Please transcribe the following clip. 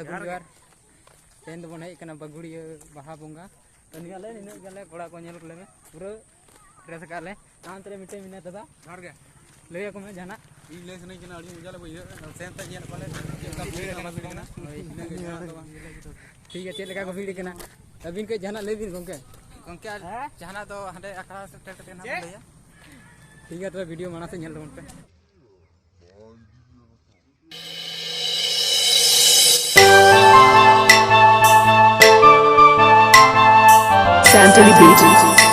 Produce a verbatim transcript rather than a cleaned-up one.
ᱡᱚᱦᱟᱨ ᱜᱮ᱾ ᱛᱮᱦᱮᱧ ᱫᱚᱵᱚᱱ ᱦᱮᱡ ᱟᱠᱟᱱᱟ ᱵᱟᱹᱜᱩᱲᱤᱭᱟᱹ ᱵᱟᱦᱟ ᱵᱚᱸᱜᱟ᱾ ᱛᱚ, ᱱᱤᱭᱟᱹ ᱟᱞᱮ ᱱᱤᱱᱟᱹᱜ ᱜᱮᱞᱮ, ᱠᱚᱲᱟ ᱠᱚ ᱧᱮᱞ ᱠᱚᱞᱮ ᱢᱮ, ᱯᱩᱨᱟᱹ ᱰᱨᱮᱥ ᱟᱠᱟᱫ ᱞᱮ᱾ ᱛᱟᱭᱚᱢ ᱛᱮ ᱢᱤᱫᱴᱮᱱ ᱢᱮᱱᱟᱭ ᱫᱟᱫᱟ᱾ ᱡᱚᱦᱟᱨ ᱜᱮ᱾ ᱞᱟᱹᱭ ᱟᱠᱚ ᱢᱮ ᱡᱟᱦᱟᱱᱟᱜ᱾ ᱤᱧ ᱞᱟᱹᱭ ᱥᱟᱱᱟᱧ ᱠᱟᱱᱟ, ᱟᱹᱰᱤ ᱢᱚᱡᱟ ᱞᱮ ᱵᱩᱡᱷᱟᱹᱣ ᱮᱫᱟ᱾ ᱥᱮᱱ ᱛᱮ ᱧᱮᱞ ᱠᱚᱣᱟᱞᱮ, ᱪᱮᱫ ᱞᱮᱠᱟ ᱵᱷᱤᱲ ᱠᱟᱱᱟ, ᱵᱟᱝ ᱵᱷᱤᱲ ᱠᱟᱱᱟ᱾ ᱦᱳᱭ᱾ ᱤᱱᱟᱹᱜᱮ, ᱡᱟᱦᱟᱱᱟᱜ ᱫᱚ ᱵᱟᱝ᱾ ᱴᱷᱤᱠ ᱜᱮᱭᱟ, ᱪᱮᱫ ᱞᱮᱠᱟ ᱠᱚ ᱵᱷᱤᱲ ᱠᱟᱱᱟ? ᱟᱹᱵᱤᱱ ᱠᱟᱹᱡ ᱡᱟᱦᱟᱱᱟᱜ ᱞᱟᱹᱭ ᱵᱤᱱ ᱜᱚᱢᱠᱮ᱾ ᱜᱚᱢᱠᱮ, ᱟᱨ ᱦᱮᱸ? ᱡᱟᱦᱟᱱᱟᱜ ᱫᱚ ᱦᱟᱸᱰᱮ ᱟᱠᱷᱲᱟ ᱥᱮᱴᱮᱨ ᱠᱟᱛᱮ ᱱᱟᱦᱟᱜ ᱵᱚᱱ ᱞᱟᱹᱭᱟ᱾ ᱴᱷᱤᱠ ᱜᱮᱭᱟ, ᱛᱚᱵᱮ ᱵᱷᱤᱰᱤᱭᱳ ᱢᱟᱲᱟᱝ ᱥᱮᱫ ᱧᱮᱞ ᱛᱟᱵᱚᱱ ᱯᱮ᱾ Santali Beat.